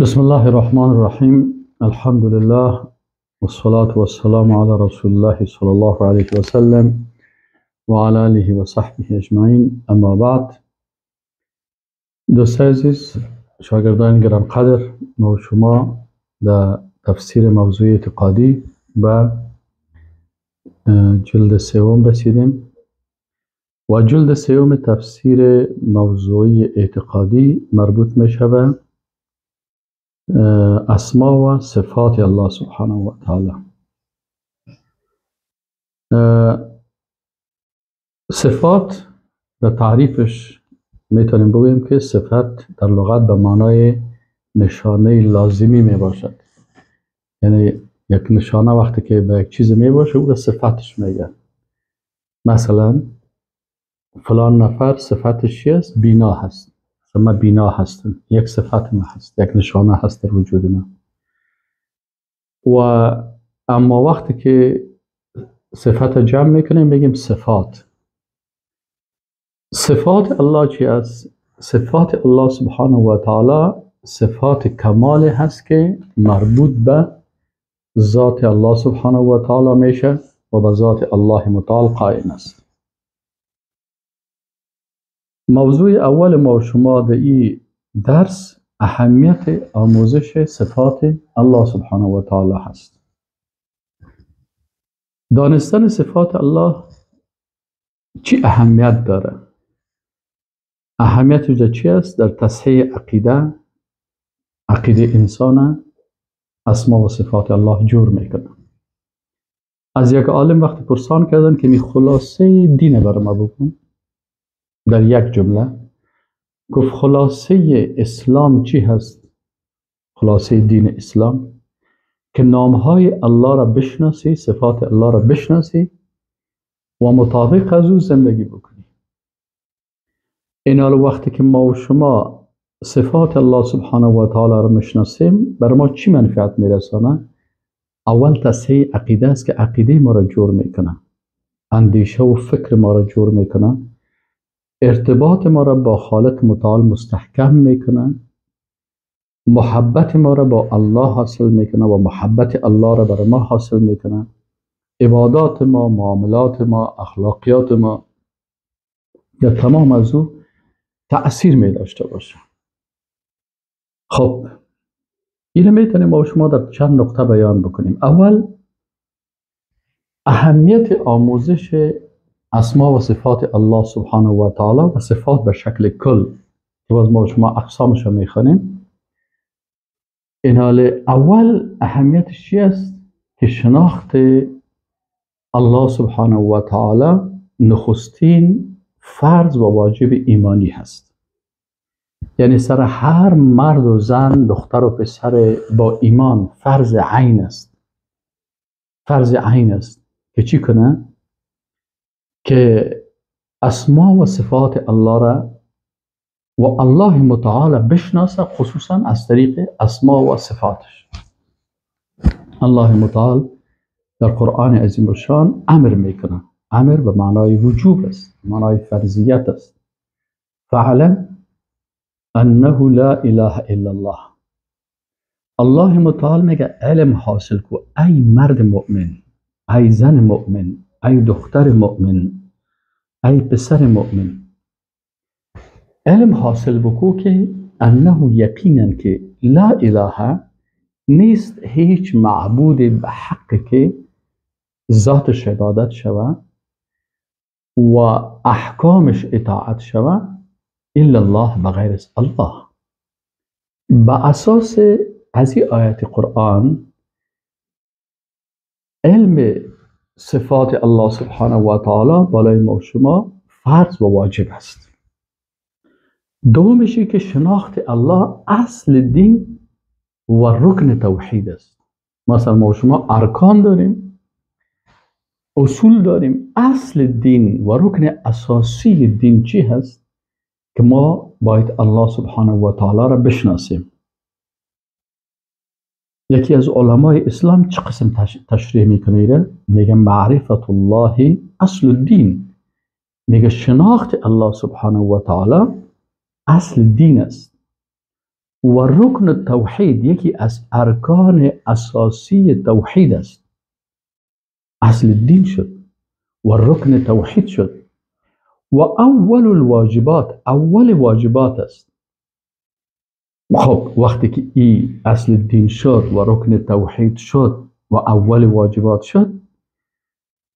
بسم الله الرحمن الرحیم. الحمد لله والصلاة والسلام على رسول الله صلی الله علیه و سلم و علی آله و صحبه اجمعین. اما بعد، دوست عزیز، شاگردان گرانقدر، ما و شما در تفسیر موضوع اعتقادی به جلد سوم رسیدیم و جلد سوم تفسیر موضوعی اعتقادی مربوط می شود اسما و صفات الله سبحانه و تعالی. صفات در تعریفش میتونیم بگوییم که صفت در لغت به معنای نشانه لازمی می باشد، یعنی یک نشانه وقتی که به یک چیز می باشه او را صفتش میگن. مثلا فلان نفر صفتش چی است؟ بینا هست. من بینا هستم، یک صفت ما هست، یک نشانه هست در وجود من. و اما وقتی که صفت جمع میکنیم میگیم صفات. صفات الله چی است؟ صفات الله سبحانه و تعالی صفات کمال هست که مربوط به ذات الله سبحانه و تعالی میشه و به ذات الله متعال قائم است. موضوع اول ما و شما در این درس اهمیت آموزش صفات الله سبحانه و تعالی هست. دانستن صفات الله چی اهمیت داره؟ اهمیتش در چی است؟ در تصحیح عقیده، عقیده انسان اسما و صفات الله جور میکنه. از یک عالم وقتی پرسان کردن که می خلاصه دین برای ما بکن در یک جمله، گفت خلاصه اسلام چی هست؟ خلاصه دین اسلام که نامهای الله را بشناسی، صفات الله را بشناسی و مطابق از او زندگی بکنی. این حال وقتی که ما و شما صفات الله سبحانه و تعالی را میشناسیم، بر ما چی منفعت میرسانه؟ اول تصحیح عقیده است که عقیده ما را جور میکنه، اندیشه و فکر ما را جور میکنه، ارتباط ما را با خالق متعال مستحکم میکنه، محبت ما را با الله حاصل میکنه و محبت الله را بر ما حاصل میکنه، عبادات ما، معاملات ما، اخلاقیات ما یا تمام از او تأثیر می داشته باشه. خب اینو میتونیم ما شما در چند نقطه بیان بکنیم. اول، اهمیت آموزش اسما و صفات الله سبحانه و تعالی و صفات به شکل کل که باز ما شما اقسامش رو میخوانیم. این حال اول اهمیتش چی است؟ که شناخت الله سبحانه و تعالی نخستین فرض و واجب ایمانی هست. یعنی سر هر مرد و زن، دختر و پسر با ایمان فرض عین است. فرض عین است که چی کنه؟ که اسما و صفات الله را و الله متعال بشناسه، خصوصا از طریق اسما و صفاتش. الله متعال در قرآن عظیم الشان امر میکنه. امر به معنای وجوب است، به معنای فرضیت است. فعلم انه لا اله الا الله. الله متعال میگه علم حاصل کو ای مرد مؤمن، ای زن مؤمن، ای دختر مؤمن، ای پسر مؤمن، علم حاصل بکو که انه یقینا که لا اله نیست هیچ معبود به حق که ذاتش عبادت شوه و احکامش اطاعت شوه الا الله، بغیر از الله. به اساس از این آیت قرآن علم صفات الله سبحانه و تعالی بالای ما و شما فرض و واجب است. دومش که شناخت الله اصل دین و رکن توحید است. مثلا ما و شما ارکان داریم، اصول داریم. اصل دین و رکن اساسی دین چی هست؟ که ما باید الله سبحانه و تعالی را بشناسیم. یکی از علمای اسلام چه قسم تشریح میکنه؟ میگه معرفت الله اصل الدین. میگه شناخت الله سبحانه و تعالی اصل دین است. و رکن توحید یکی از ارکان اساسی توحید است، اصل دین شد و رکن توحید شد و اول الواجبات، اول واجبات است. خب وقتی که ای اصل دین شد و رکن توحید شد و اول واجبات شد،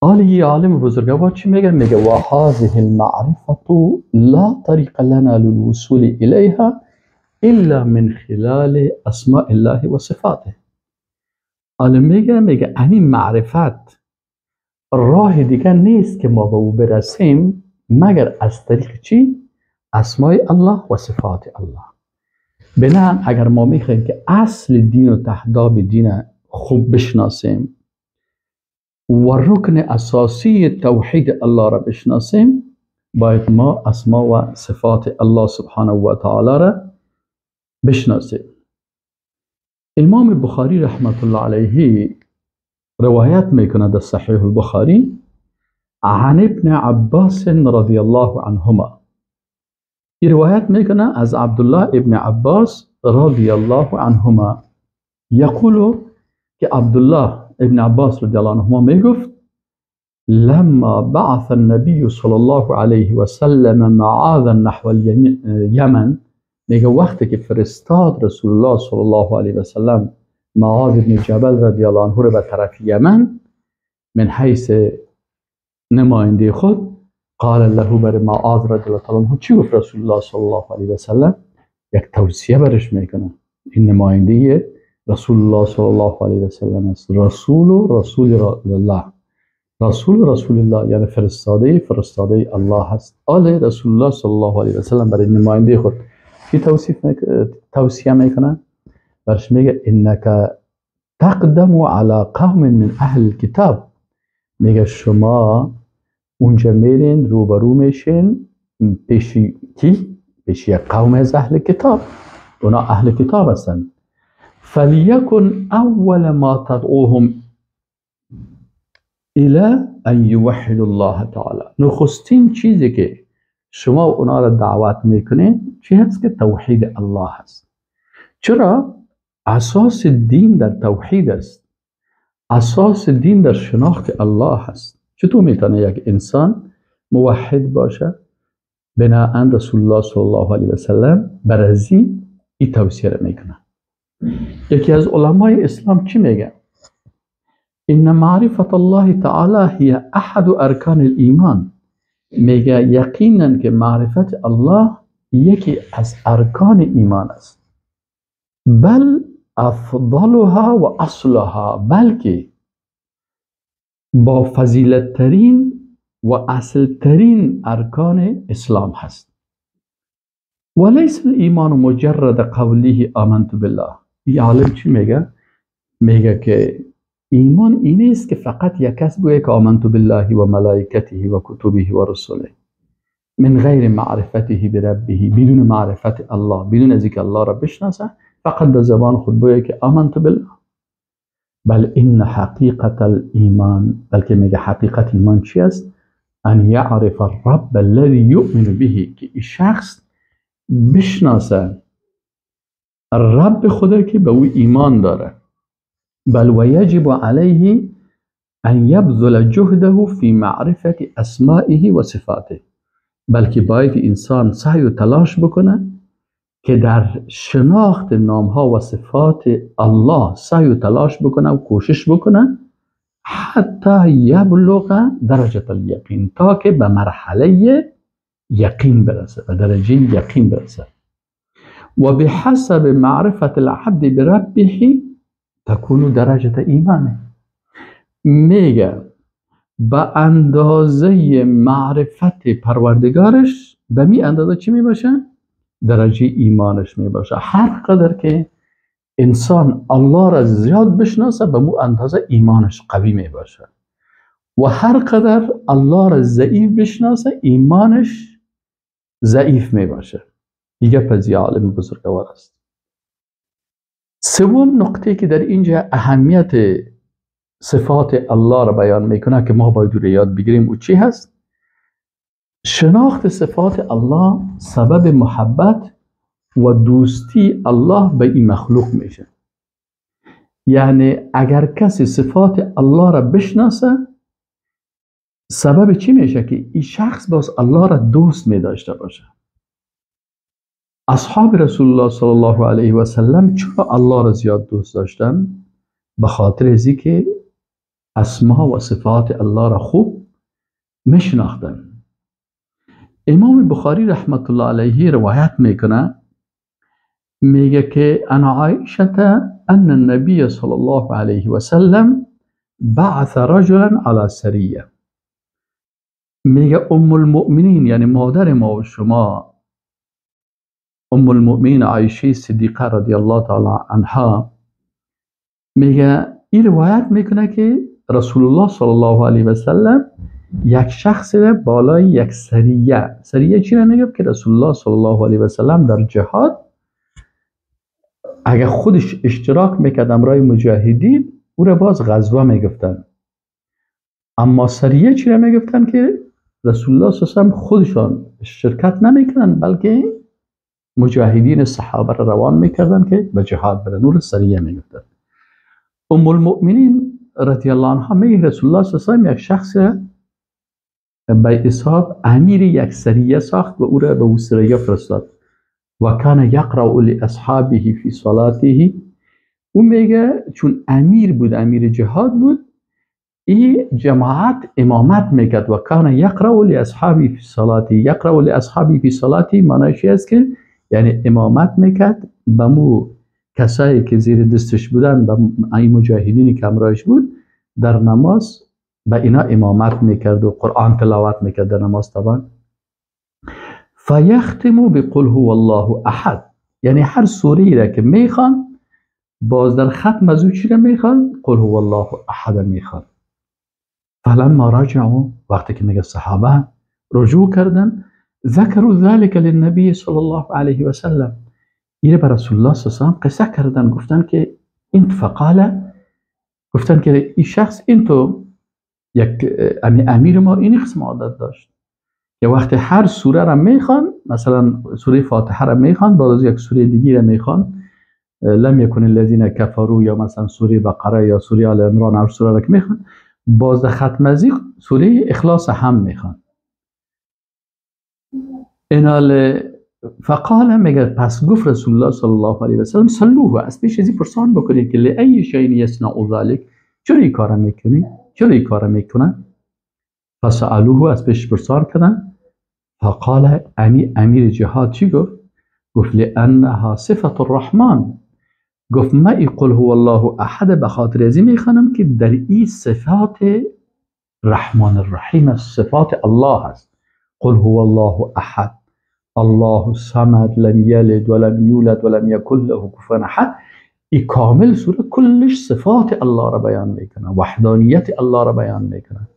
آلی عالم بزرگوار چی میگه؟ میگه و هذه المعرفة لا طریق لنا للوصول الیها الا من خلال اسماء الله و صفاته. عالم میگه این معرفت راه دیگه نیست که ما به او برسیم مگر از طریق چی؟ اسماء الله و صفات الله. بنابراین اگر ما میخوایم که اصل دین و تهداب دین خوب بشناسیم و رکن اساسی توحید الله را بشناسیم، باید ما اسما و صفات الله سبحانه و تعالی را بشناسیم. امام بخاری رحمت الله علیه روایت میکنه در صحیح البخاری عن ابن عباس رضی الله عنهما، روایت میکنه از عبدالله ابن عباس رضی الله عنهما، یقول که عبدالله ابن عباس رضی الله عنهما میگفت لما بعث النبي صلی الله علیه و سلم معاذ نحو الیمن، میگه وقتی که فرستاد رسول الله صلی الله علیه و سلم معاذ ابن جبل رضی الله عنه رو به طرف یمن من حیث نماینده خود، قال له بر معاذ رضی الله عنه چی گفت رسول الله صلی الله علیه و سلم؟ یک توصیه برش میکنه. این نماینده رسول الله صلی الله علیه و سلم است، رسول و رسول الله، رسول رسول الله یعنی فرستاده الله هست. آل رسول الله صلی الله علیه و سلم برای نماینده خود چی توصیه میکنه؟ برش میگه انک تقدم علی قوم من اهل الكتاب، میگه شما اونجا میرین روبرو میشین پیش کی؟ پیش یک قوم از اهل کتاب، اونا اهل کتاب هستن. فلیکن اول ما تدعوهم الى ان یوحدوا الله تعالی، نخستین چیزی که شما اونا را دعوت میکنین چی هست؟ که توحید الله هست. چرا؟ اساس دین در توحید است، اساس دین در شناخت الله هست. چطور میتونه یک انسان موحد باشه؟ بناهن رسول الله صلی الله علیه و سلم برازی این توصیه را میکنه. یکی از علمای اسلام چی میگه؟ ان معرفت الله تعالی هی احد ارکان الایمان، میگه یقینا که معرفت الله یکی از ارکان ایمان است، بل افضلها و اصلها، بلکه با فضیلت ترین و اصل ترین ارکان اسلام هست. ولیس الایمان مجرد قوله آمنت بالله. این عالم چی میگه؟ میگه که ایمان این است که فقط یک کس بگه که آمنت بالله و ملائکته و کتبه و رسوله من غیر معرفته بربه، بدون معرفت الله، بدون از اینکه الله را بشناسه، فقط در زبان خود بگه که آمنت بالله. بل ان حقیقت الایمان، بلکه میگه حقیقت ایمان چی است؟ ان یعرف الرب الذی یؤمن به، که این شخص بشناسه رب خدا که به او ایمان داره. بل و یجب علیه ان یبذل جهده فی معرفت اسمائه و صفاته، بلکه باید انسان سعی و تلاش بکنه که در شناخت نامها و صفات الله سعی و تلاش بکنه و کوشش بکنه حتی یبلغ درجه الیقین، تا که به مرحله یقین برسه، به درجه یقین برسه. و بحسب معرفت العبد بربه تکون درجه ایمانه. میگه به اندازه معرفت پروردگارش به می اندازه چی میباشه؟ درجه ایمانش میباشه. هر قدر که انسان الله را زیاد بشناسه به مو اندازه ایمانش قوی میباشه، و هر قدر الله را ضعیف بشناسه ایمانش ضعیف میباشه. دیگه پس یه عالم بزرگوار است. سوم نقطه که در اینجا اهمیت صفات الله را بیان میکنه که ما باید رو یاد بگیریم و چی هست؟ شناخت صفات الله سبب محبت و دوستی الله به این مخلوق میشه. یعنی اگر کسی صفات الله را بشناسه، سبب چی میشه؟ که این شخص باز الله را دوست می داشته باشه. اصحاب رسول الله صلی الله علیه و سلم چرا الله را زیاد دوست داشتن؟ به خاطر ازی که اسما و صفات الله را خوب میشناختن. امام بخاری رحمت الله علیه روایت میکنه، میگه که انا عایشه ان النبی صلی الله علیه و سلم بعث رجلا على سریه. میگه ام المؤمنین، یعنی مادر ما و شما ام المؤمنین عایشه صدیقه رضی الله تعالی عنها، میگه این روایت میکنه که رسول الله صلی الله علیه و سلم یک شخص بالای یک سریه، سریه چی را میگه؟ که رسول الله صلی الله علیه و سلم در جهاد اگر خودش اشتراک میکرد امرای مجاهدین، او را باز غزوه میگفتن. اما سریه چی را میگفتن؟ که رسول الله صلی الله علیه و سلم خودشان شرکت نمیکنن، بلکه مجاهدین صحابه را روان میکردن که به جهاد برن، او را سریه میگفتن. ام المؤمنین رضی الله عنها میگه رسول الله صلی الله علیه و سلم یک شخص به حساب امیر یک سریه ساخت و او را به او سریه فرستاد. و کان یقرأ لاصحابه فی صلاته. او میگه چون امیر بود، امیر جهاد بود، این جماعت امامت میکرد. و کان یقرأ لاصحابه فی صلاته، یقرأ لاصحابه فی صلاته معنیش است که یعنی امامت میکرد به مو کسایی که زیر دستش بودن، به این مجاهدینی که همراهش بود در نماز به اینا امامت میکرد و قرآن تلاوت میکرد در نماز طبعا. فیختم بقل هو الله احد، یعنی هر سوره را که میخوان باز در ختم از او چی را میخوان؟ قل هو الله احد میخوان. فلما رجعوا، وقتی که میگه صحابه رجوع کردن، ذکروا ذلك للنبی صلی الله علیه و سلم، اینه به رسول الله صلی الله علیه و سلم قصه کردن، گفتن که این فقاله، گفتن که این شخص این تو یک امیر ما این قسم عادت داشت که وقتی هر سوره را میخوان، مثلا سوره فاتحه را میخوان، بعد از یک سوره دیگه را میخوان، لم یکن الذین کفروا، یا مثلا سوره بقره یا سوره آل عمران، هر سوره را که میخوان باز ختم از سوره اخلاص هم میخوان. اینال فقال، میگه پس گفت رسول الله صلی الله علیه و سلم صلوه، از پیش ازی پرسان بکنید که لای شیء یصنع ذلک، چرا این کارا میکنی؟ چرا این کارا میکنه؟ فسألوه، از پیش پرسان کردن. فقال، امیر جهاد چی گفت؟ گفت لانها صفت الرحمن، گفت ما ای قل هو الله احد به خاطر ازی میخوانم که در این صفات رحمان الرحیم است، صفات الله است. قل هو الله احد الله الصمد لم یلد ولم یولد ولم یکن له کفوا احد. این کامل سوره کلش صفات الله را بیان میکنه، وحدانیت الله را بیان میکنه.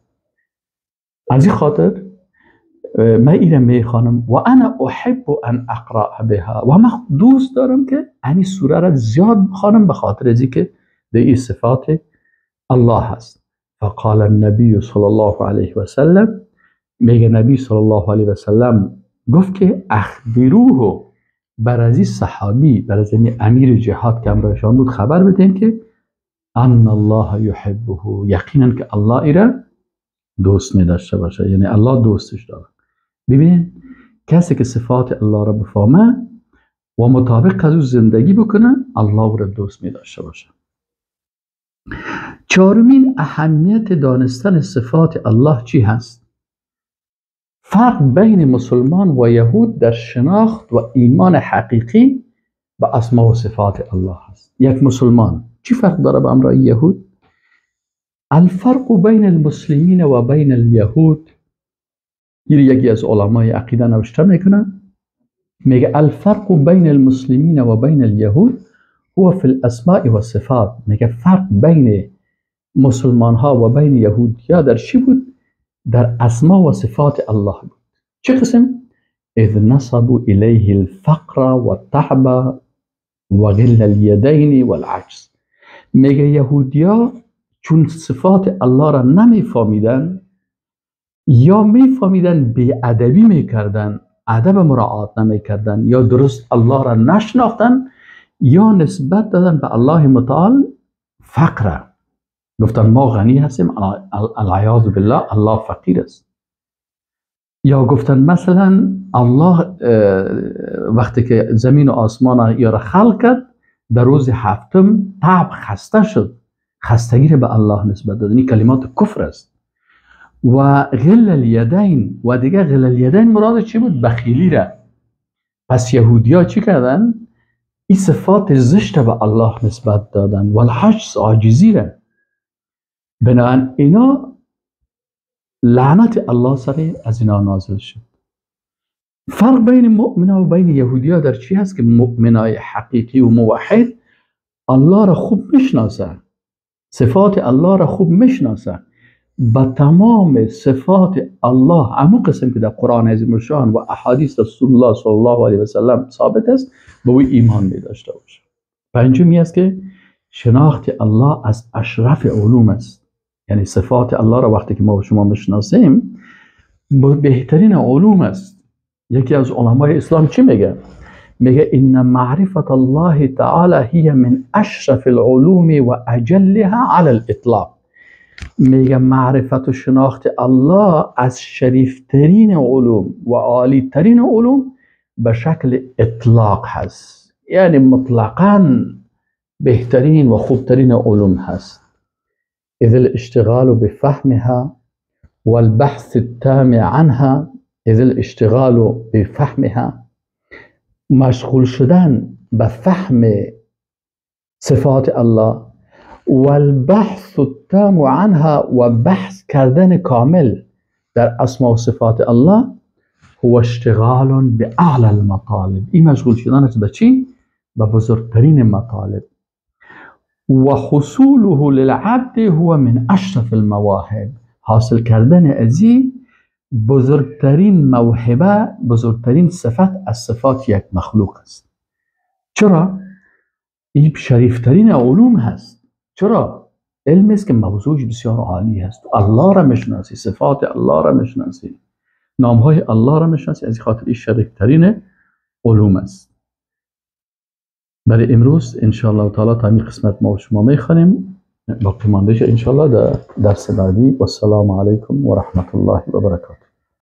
از این خاطر من اینو میخوانم و انا احب ان اقرأ بها، و من دوست دارم که این سوره را زیاد بخوانم به خاطر از اینکه در این صفات الله هست. فقال النبی صلی الله علیه و سلم، میگه نبی صلی الله علیه و سلم گفت که اخبروه، بر از این صحابی، بر از این امیر جهاد که همراهشان بود خبر بدین که ان الله یحبه، یقینا که الله ایره دوست می داشته باشه، یعنی الله دوستش داره. ببینید کسی که صفات الله را بفهمه و مطابق از او زندگی بکنه، الله را دوست می داشته باشه. چهارمین اهمیت دانستن صفات الله چی هست؟ فرق بین مسلمان و یهود در شناخت و ایمان حقیقی به اسما و صفات الله هست. یک مسلمان چی فرق داره به امرای یهود؟ الفرق بین المسلمین و بین الیهود، یکی از علمای عقیده نوشته میکنه، میگه الفرق بین المسلمین و بین الیهود هو فی الاسماء و الصفات. میگه فرق بین مسلمان ها و بین یهودیا در چی بود؟ در اسما و صفات الله بود. چه قسم؟ اذ نصبوا الیه الفقر والتعب و غل الیدین والعجز. میگه یهودیا چون صفات الله را نمیفهمیدن یا میفهمیدن بی‌ادبی میکردن ادب مراعات نمیکردن، یا درست الله را نشناختن، یا نسبت دادن به الله متعال فقر، گفتن ما غنی هستیم، العیاذ بالله الله فقیر است. یا گفتن مثلا الله وقتی که زمین و آسمان یا را خلق کرد در روز هفتم تعب خسته شد، خستگی را به الله نسبت دادن، این کلمات کفر است. و غل الیدین، و دیگه غل الیدین مراد چی بود؟ بخیلی را. پس یهودیا چی کردن؟ این صفات زشت به الله نسبت دادن، و العجز، عاجزی را. بنابراین اینا لعنت الله سر از اینا نازل شد. فرق بین مؤمنا و بین یهودیا در چی هست؟ که مؤمنای حقیقی و موحد الله را خوب میشناسه، صفات الله را خوب میشناسه، با تمام صفات الله همون قسم که در قرآن عظیم الشان و احادیث رسول الله صلی الله علیه و سلم ثابت است، به او ایمان می داشته باشه. پنجمی است که شناخت الله از اشرف علوم است، یعنی صفات الله را وقتی که ما و شما میشناسیم بهترین علوم است. یکی از علمای اسلام چی میگه؟ میگه ان معرفت الله تعالی هي من اشرف العلوم و اجلها علی الاطلاق. میگه معرفت و شناخت الله از شریفترین علوم و عالی ترین علوم به شکل اطلاق هست، یعنی مطلقاً بهترین و خوبترین علوم هست. اذ الاشتغال بفهمها والبحث التام عنها، اذ الاشتغال بفهمها، مشغول شدن به فهم صفات الله، والبحث التام عنها و بحث کردن کامل در اسما و صفات الله، هو اشتغال باعلى المطالب. این مشغول شدن به چی؟ به بزرگترین مطالب. و حصوله للعبد هو من اشرف المواهب، حاصل کردن ازی بزرگترین موهبه، بزرگترین صفت از صفات یک مخلوق است. چرا؟ این شریفترین علوم هست. چرا؟ علم است که موضوعش بسیار عالی هست. الله را میشناسی، صفات الله را میشناسی، نامهای الله را میشناسی، از خاطر این شریفترین علوم است. برای امروز انشاءالله تعالی تا این قسمت ما و شما میخوانیم، باقی مانده انشاءالله در درس بعدی. و السلام علیکم و رحمت الله و برکاته.